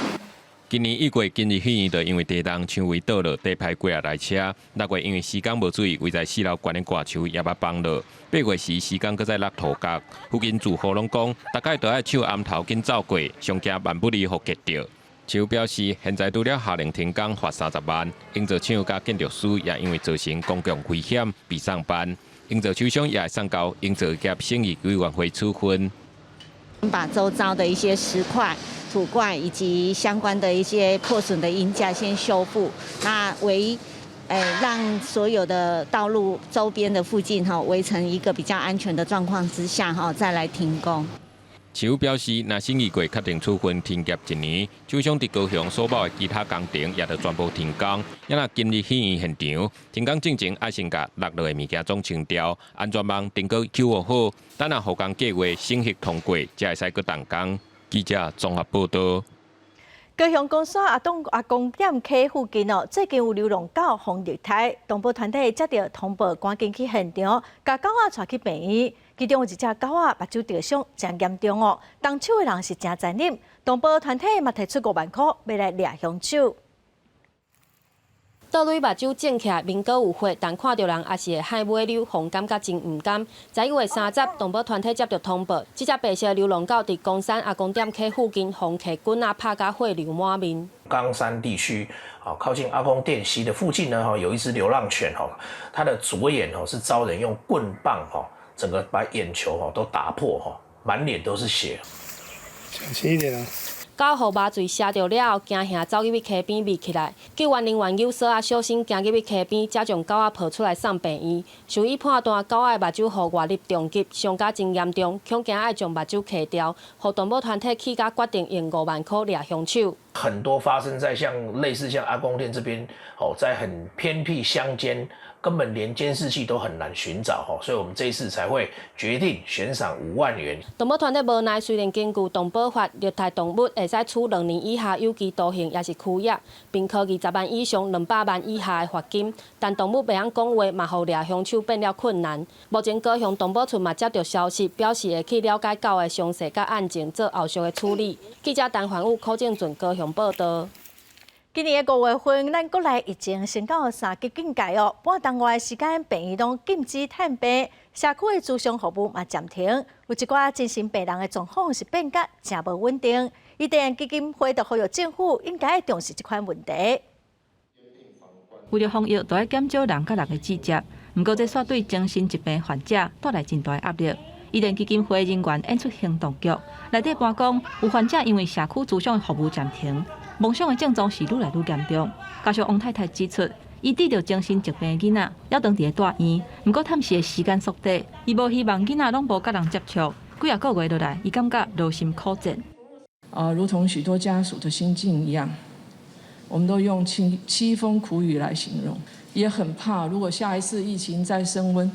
今年1月，今日戲院就因為地動牆圍倒落，地排幾仔台車。6月因為時間無注意，圍在四樓懸的掛樹也捌放落。8月時時間閣再落塗角，附近住戶攏講，逐擺都愛手掩頭緊走過，上驚萬不利予轧著。市府表示，現在除了下令停工罰30萬，營造廠佮建築師也因為造成公共危險被送辦。營造廠商也會送交營造業審議委員會處分。把周遭的一些石塊、土塊以及相關的一些破損的鷹架先修復，那讓所有的道路周邊的附近哈圍成一個比較安全的狀況之下哈，再來停工。市府表示，若審議過確定處分停業一年，廠商佇高雄所某的其他工程也著全部停工。也若今日戲院現場停工進前，愛先共落落的物件總清掉，安全網釘閣糾護好，等下護工計劃審核通過，才會使閣動工。記者綜合報導。高雄岡山阿公店溪附近哦，最近有流浪狗予虐待，動保團體接著通報，趕緊去現場，共狗仔帶去病院。其中有一隻狗仔目睭著傷，誠嚴重哦。動手的人是誠殘忍，動保團體嘛提出5萬箍，欲來掠兇手。倒鐳目睭腫起來，面閣有血，但看著人也是會害尾溜，予人感覺真毋甘。11月30，動保團體接著通報，這隻白色流浪狗佇岡山阿公店溪附近，予溪棍仔拍甲血流滿面。岡山地區，靠近阿公店溪的附近呢，有一隻流浪犬，它的左眼是遭人用棍棒，整個把眼球吼都打破吼，滿臉都是血。小心一點啊！狗予麻醉射著了後，驚嚇走入去溪邊匿起來。救援人員扭索仔小心行入去溪邊，才將狗仔抱出來送病院。獸醫判斷狗仔的目睭予外力重擊，傷甲真嚴重，恐驚愛將目睭切掉。予動保團體氣甲決定用5萬箍掠兇手。很多發生在像類似像阿公店這邊，哦，在很偏僻鄉間，根本連監視器都很難尋找，吼，所以我們這一次才會決定懸賞5萬元。動保團體無奈，雖然根據動保法，虐待動物會使處2年以下有期徒刑，抑是拘役，並科20萬以上200萬以下的罰金。但動物袂曉講話，嘛予掠兇手變了困難。目前高雄動保處嘛接著消息，表示會去了解狗的傷勢佮案情，做後續的處理。記者陳環宇、柯正俊高雄報導。今年的5月份，咱國內疫情升到3級警戒哦。半冬外的時間，病院攏禁止探病，社區的諮商服務嘛暫停。有一寡精神病人的狀況是變甲誠無穩定。伊甸基金會就呼籲政府應該重視這款問題。為著防疫，著愛減少人佮人的接觸。毋過，這煞對精神疾病患者帶來真大壓力。伊甸基金會人員演出行動劇，內底搬講有患者因為社區諮商的服務暫停，妄想的症狀是愈來愈嚴重。加上王太太指出，伊得著精神疾病的囡仔，猶當佇咧住院，毋過探視的時間縮短，伊無希望囡仔攏無佮人接觸，幾仔個月落來，伊感覺無心可戰。啊，如同許多家屬的心境一樣，我們都用淒淒風苦雨來形容，也很怕如果下一次疫情再升溫，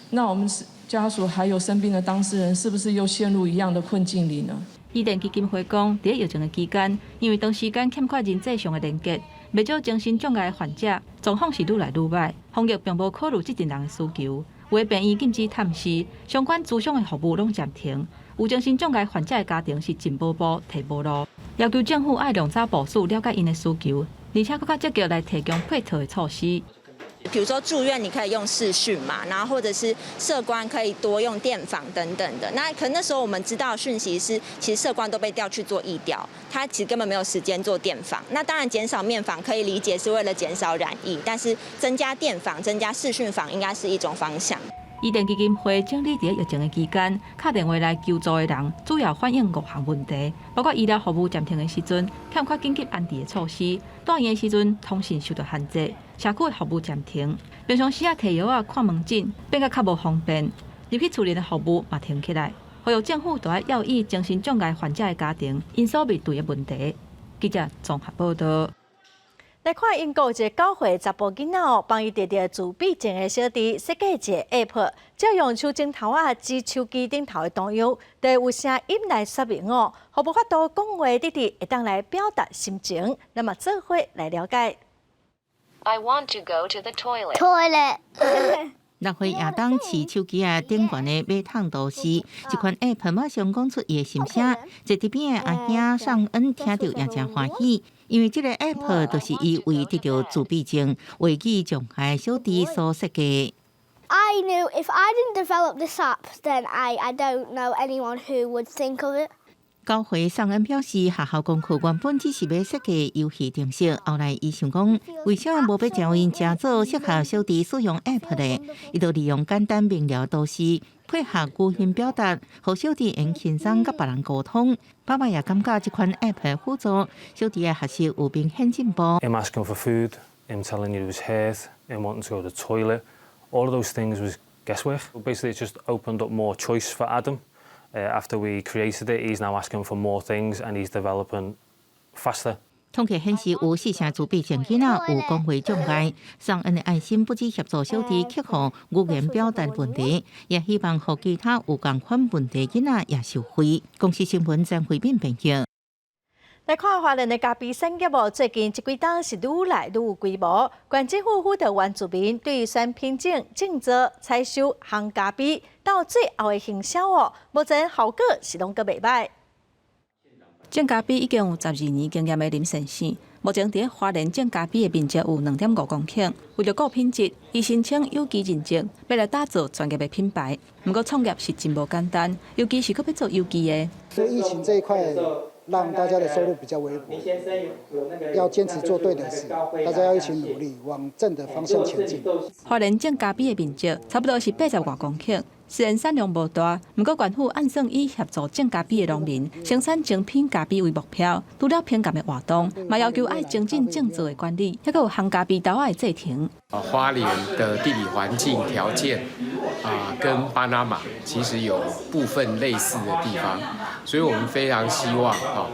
那我們家屬還有生病的當事人，是不是又陷入一樣的困境裡呢？伊甸基金會講，佇咧疫情的期間，因為長時間欠缺人際上的連結，袂少精神障礙的患者狀況是愈來愈䆀。防疫並無考慮這陣人的需求，有的病院禁止探視，相關諮商的服務攏暫停。有精神障礙患者的家庭是進無步退無路，要求政府愛量早部署，了解𪜶的需求，而且閣較積極來提供配套的措施。比如說住院，你可以用視訊嘛，然後或者是社官可以多用電訪等等的。那可那時候我們知道訊息是，其實社官都被調去做疫調，他其實根本沒有時間做電訪。那當然減少面訪可以理解是為了減少染疫，但是增加電訪、增加視訊訪應該是一種方向。伊甸基金會整理佇咧疫情的期間，敲電話來求助的人，主要反映五項問題，包括醫療服務暫停的時陣，欠缺緊急安置的措施；住院的時陣通訊受到限制；社區的服務暫停；平常時啊提藥仔看門診變甲較無方便；入去厝裡的服務嘛停起來。呼籲政府著愛要以精神障礙患者的家庭𪜶所面對的問題。記者綜合報導。來看英國一个9歲查埔囡仔哦，幫伊得著自閉症的小弟設計一个 App，只要用手指頭仔指手機頂頭的圖樣，就會有聲音來說明哦，予無法度講話的弟弟會當來表達心情。咱嘛做伙來了解。 I want to go to the toilet. Toilet. 6歲亞當飼手機仔頂懸的馬桶圖示，這款 App 馬上講出伊的心聲。坐佇邊的阿兄尚恩聽著也誠歡喜，因為這个 App 就是伊為得著自閉症、話語障礙小弟所設計。 I knew if I didn't develop this app, then I don't know anyone who would think of it. 9歲尚恩表示，學校功課原本只是欲設計遊戲程式，後來伊想講，為啥無欲將𪜶成做適合小弟使用 App 咧？伊就利用簡單明了圖示，配合語音表達，予小弟會輕鬆佮別人溝通。爸爸也感覺這款 App 的輔助，小弟的學習有明顯進步。 Him asking for food, him telling you he was hurt, him wanting to go to the toilet, all of those things was guesswork. Basically, it just opened up more choice for Adam. After we created it, he's now asking for more things and he's developing faster. 統計顯示，有四成自閉症囡仔有講話障礙。尚恩的愛心不止協助小弟克服語言表達問題，也希望予其他有仝款問題囡仔也受惠。公視新聞張惠敏編譯。來看花蓮的咖啡產業哦，最近這幾冬是愈來愈有規模。縣政府輔導原住民對選品種、種植、採收、烘咖啡到最後的行銷哦，目前效果是攏閣袂䆀。種咖啡已經有12年經驗的林先生，目前佇花蓮種咖啡的面積有2.5公頃。為著顧品質，伊申請有機認證，欲來打造專業的品牌。毋過創業是真無簡單，尤其是閣欲做有機的。所以疫情這一塊，讓大家的收入比較微薄，要堅持做對的事，大家要一起努力，往正的方向前進。花蓮種咖啡的面積差不多是80外公頃，雖然產量無大，毋過縣府按算以協助種咖啡的農民生產精品咖啡為目標，除了評鑑的活動，嘛要求愛精進種植的管理，抑閣有烘咖啡豆仔的製程。花蓮的地理環境條件啊，跟巴拿馬其實有部分類似的地方，所以我們非常希望啊，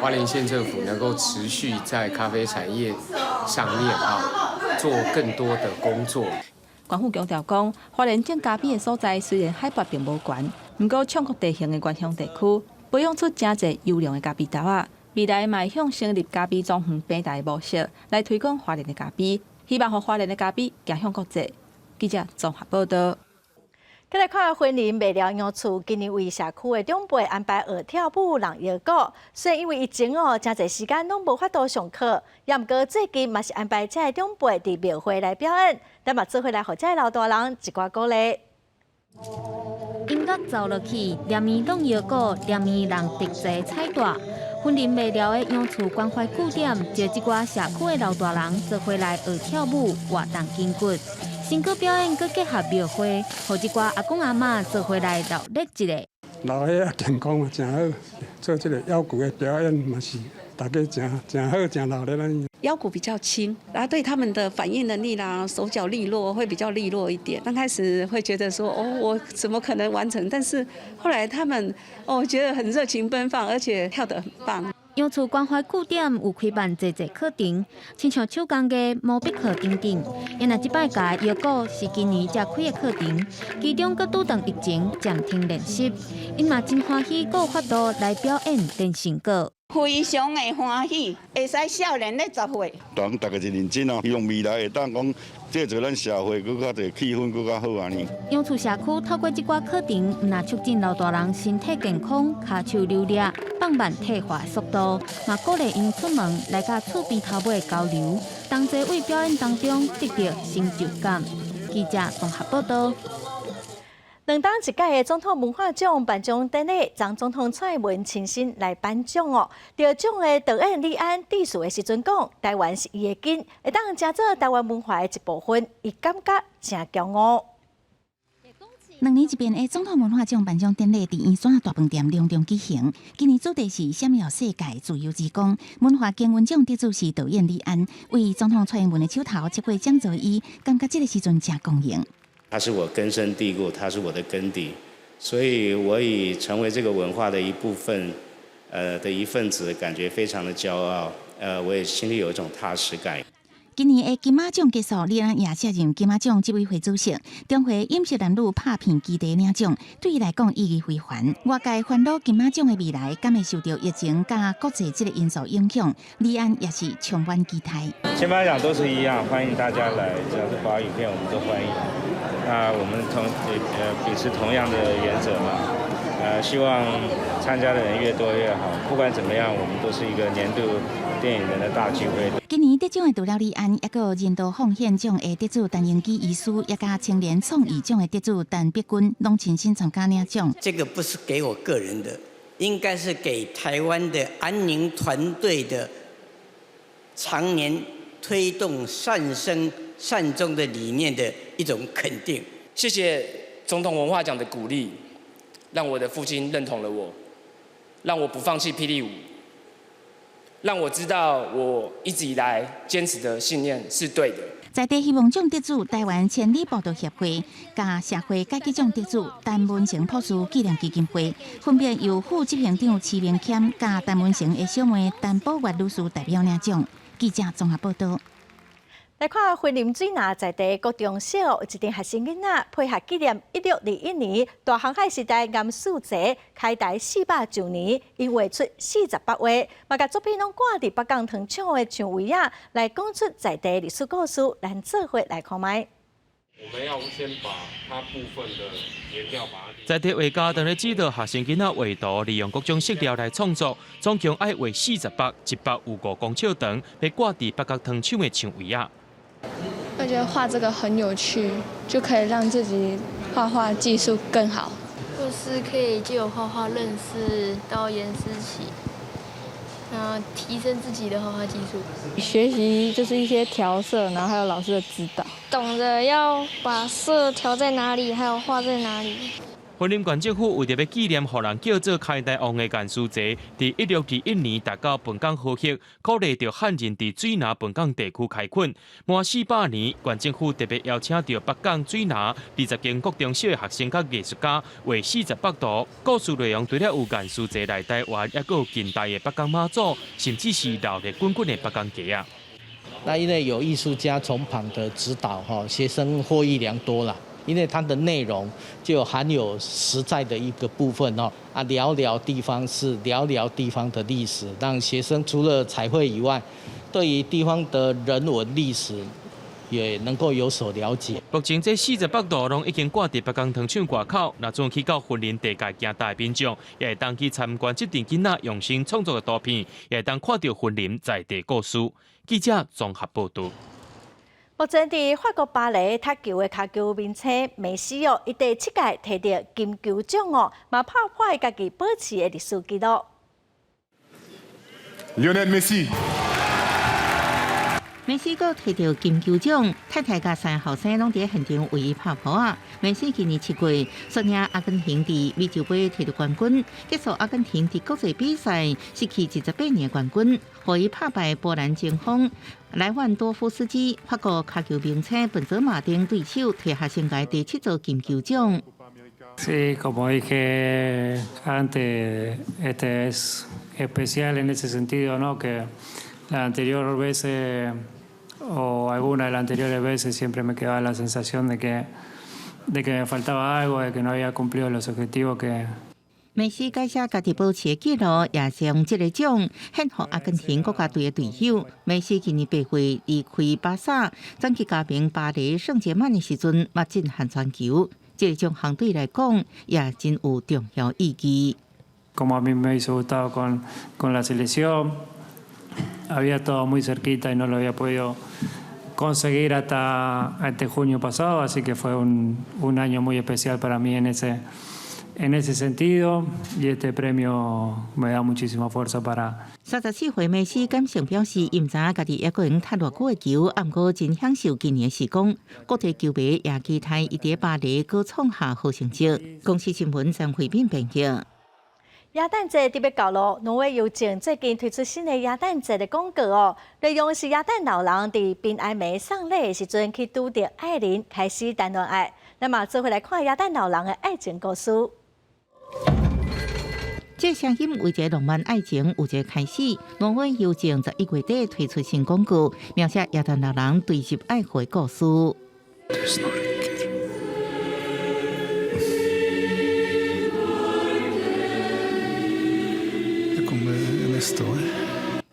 花蓮縣政府能夠持續在咖啡產業上面啊，做更多的工作。縣府強調講，花蓮種咖啡的所在雖然海拔並無懸，毋過暢國地形的原鄉地區，培養出誠濟優良的咖啡豆仔。未來嘛會向成立咖啡莊園平台模式來推廣花蓮的咖啡，希望予花蓮的咖啡行向國際。記者綜合報道。再來看雲林麥寮楊厝，今年為社區的長輩安排學跳舞、人腰鼓。雖然因為疫情哦，誠濟時間攏無法度上課，也毋過最近嘛是安排這个長輩佇廟會來表演，咱嘛做伙來予這个老大人一寡鼓勵。音樂奏落去，連綿動腰鼓，連綿人特齊彩帶。雲林麥寮的楊厝關懷據點，招這寡社區的老大人做伙來學跳舞，活動筋骨。新歌表演，閣結合廟會，予這寡阿公阿嬤做伙來熱鬧一下。老歲仔健康嘛，誠好，做這个腰鼓的表演嘛是大家誠誠好，誠熱鬧。腰鼓比較輕，然後對他們的反應能力啦、手腳利落會比較利落一點。剛開始會覺得說，哦，我怎麼可能完成？但是後來他們，哦，覺得很熱情奔放，而且跳得很棒。楊厝關懷據點有開辦濟濟課程，親像手工藝、毛筆課等等。𪜶若這擺教的腰鼓是今年才開的課程，其中閣拄著疫情暫停練習，𪜶嘛真歡喜，閣有法度來表演練成果。非常的歡喜，會使少年咧10歲。當大家真認真哦，希望未來會當講製造咱社會閣較濟氣氛閣較好按呢。楊厝社區透過這寡課程，毋但促進老大人身體健康、跤手流利，放慢退化速度，嘛鼓勵𪜶出門來佮厝邊頭尾交流，同齊為表演當中得著成就感。記者綜合報道。兩冬一屆的總統文化獎頒獎典禮，前總統蔡英文親身來頒獎哦。得獎的導演李安致辭的時陣講，台灣是伊的根，會當成做台灣文化的一部分，伊感覺誠驕傲。 2年一遍的總統文化獎頒獎典禮，佇圓山大飯店隆重舉行。今年主題是閃耀世界，自由之光。文化金雲獎得主是導演李安，為總統蔡英文的手頭接過獎座，伊感覺這個時陣誠光榮。它是我根深蒂固，它是我的根底，所以我以成為這個文化的一部分，的一份子，感覺非常的驕傲，我也心裡有一種踏實感。今年的金馬獎結束，李安也卸任金馬獎執委會主席，中華影視男女拍片基地領獎，對伊來講意義非凡。外界煩惱金馬獎的未來，敢會受著疫情佮國際這个因素影響？李安也是充滿期待。金馬獎都是一樣，歡迎大家來，只要是華語片，我們都歡迎。那我們同秉持同樣的原則嘛，希望參加的人越多越好。不管怎麼樣，我們都是一個年度電影人的大聚會。今年得獎的除了李安，抑閣有人道奉獻獎的得主陳英基醫師，抑佮青年創意獎的得主陳碧君，攏親身參加領獎。這個不是給我個人的，應該是給台灣的安寧團隊的常年推動善生善終的理念的一種肯定。謝謝總統文化獎的鼓勵，讓我的父親認同了我，讓我不放棄霹靂舞，讓我知道我一直以來堅持的信念是對的。在地希望獎得主台灣千里步道協會，佮社會改革獎得主陳文成博士紀念基金會，分別由副執行長徐明謙佮陳文成的小妹陳寶月女士代表領獎。記者綜合報道。來看雲林水林在地國中小一陣學生囡仔配合紀念1621年大航海時代岩樹節開台400週年，𪜶畫出48畫，嘛共作品攏掛佇北港糖廠的牆圍仔，來講出在地歷史故事，咱做伙來看覓。我們要先把它部分的顏料把它。在地畫家當咧指導學生囡仔畫圖，利用各種色料來創作，總共愛畫40幅，105公尺長，欲掛佇北角糖廠的牆圍仔。我覺得畫這個很有趣，就可以讓自己畫畫技術更好。就是可以藉由畫畫認識到顏思齊，然後提升自己的畫畫技術。學習就是一些調色，然後還有老師的指導，懂得要把色調在哪裡，還有畫在哪裡。雲林縣政府為著欲紀念予人叫做開台王的顏書濟，佇1621年達到本港河域，鼓勵著漢人佇水林本港地區開墾。滿400年，縣政府特別邀請著北港水林20間國中小的學生佮藝術家畫48圖，故事內容除了有顏書濟來台灣，抑閣有近代的北港媽祖，甚至是熱鬧滾滾的北港街仔。那因為有藝術家從旁的指導，哈，學生獲益良多啦。因為它的內容就含有實在的一個部分哦，啊，聊聊地方事，聊聊地方的歷史，讓學生除了彩繪以外，對於地方的人文歷史也能夠有所了解。目前這48圖攏已經掛佇北港糖廠外口，若準去到雲林地界行大的民眾，也會當去參觀這陣囡仔用心創作的圖片，也會當看著雲林在地故事。記者綜合報導。目前佇法國巴黎踢球的跤球明星梅西哦，伊第七屆提著金球獎哦，嘛拍破家己保持的歷史紀錄。 Lionel Messi。梅西閣提著金球獎，太太佮三个後生攏佇現場為伊拍噗仔。梅西今年7月率領阿根廷佇美洲盃提著冠軍，結束阿根廷佇國際比賽失去28年冠軍，予伊拍敗波蘭前鋒萊萬多夫斯基，法國跤球明星本澤馬等對手，提下生涯第七座金球獎。 Sí, como dije antes, este es especial en ese sentido, ¿no? Que la anterior vez o alguna de las anteriores veces siempre me quedaba la sensación de que me faltaba algo, de que no había cumplido los objetivos que 梅西改寫家己保持的紀錄，也將這個獎獻予阿根廷國家隊的隊友。梅西今年8月離開巴薩，轉去加盟巴黎聖日曼的時陣，嘛震撼全球。這個獎項對伊來講也真有重要意義。 Como a mí me hubiese gustado con la selección, había estado muy cerquita y no lo había podido conseguir hasta este junio pasado, así que fue un año muy especial para mí en ese sentido y este premio me da muchísima fuerza para 34歲梅西感性表示，伊毋知影家己猶閣會用踢偌久的球，啊毋過真享受今年的時光。國際球迷也期待伊佇巴黎閣創下好成績。公視新聞張惠敏編譯。耶誕節特別到囉，挪威郵政最近推出新的耶誕節的廣告哦，內容是耶誕老人佇平安暝送禮的時陣去拄著愛人，開始談戀愛。咱嘛做伙來看耶誕老人的愛情故事。這聲音為一个浪漫愛情有一个開始。挪威郵政11月底推出新廣告，描寫耶誕老人墜入愛河的故事。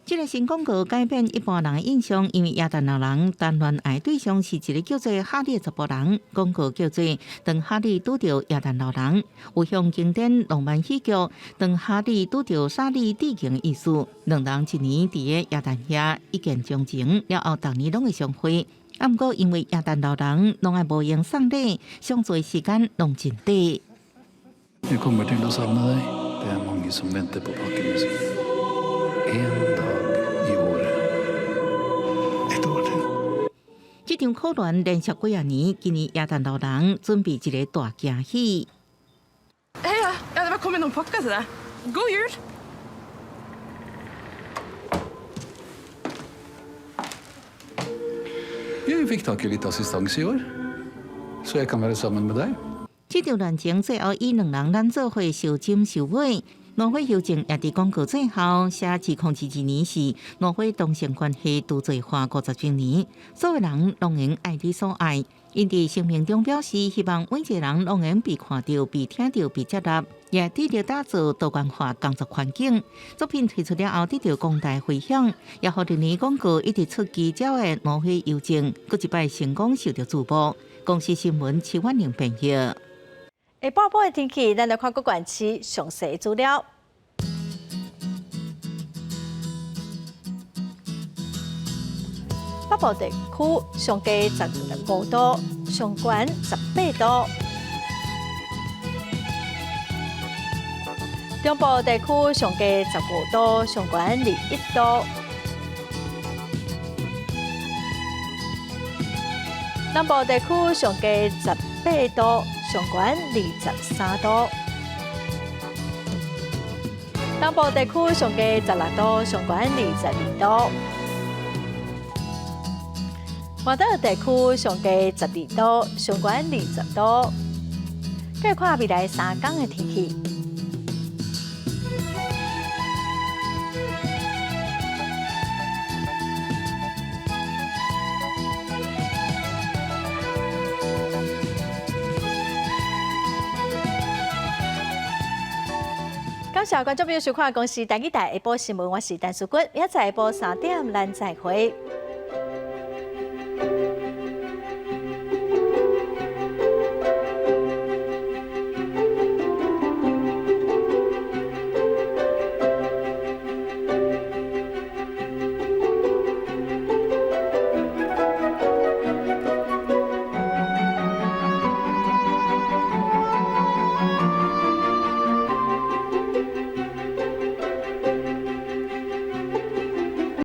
這个新廣告改變一般人的印象，因為耶誕老人談戀愛對象是一个叫做哈利的查埔人。廣告叫做《當哈利拄著耶誕老人》，有向經典浪漫喜劇《當哈利拄著莎莉》致敬的意思。兩人一年佇个耶誕夜一見鍾情，了後逐年攏會相會。啊，毋過因為耶誕老人攏愛無閒送禮，相聚時間攏真短。 Jag kommer till att sakna dig. Det är många som väntar på pakkemusik. En dag i år. Ett år till. 這場苦戀連續幾仔年，今年耶誕老人準備一个大驚喜。 Heia! Ja, det var kommet noen pakker til deg. God jul! Jeg fikk tak i litt assistanse i år, så jeg kan være sammen med deg. 這場戀情最後以兩人攬做伙相枕收尾。挪威郵政也佇廣告最後寫，2022年是挪威同性關係除罪化50週年，所有人攏會愛你所愛。𪜶佇聲明中表示，希望每一个人攏會被看著、被聽著、被接納，也致力打造多元化工作環境。作品推出了後，得著廣大迴響，也予歷年廣告一直出奇招的挪威郵政，閣一擺成功受著注目。公視新聞徐婉玲編譯。下晡晡的天氣，咱來看各縣市詳細資料。北部地區上低15度，上懸18度。中部地區上低15度，上懸21度。南部地區上低18度，上懸23度。東部地區上低16度，上懸22度。外島地區上低12度，上懸20度。繼續看未來3工的天氣。感謝觀眾朋友收看《公視台語台》下晡新聞，我是陳淑君，明仔載下晡3點咱再會。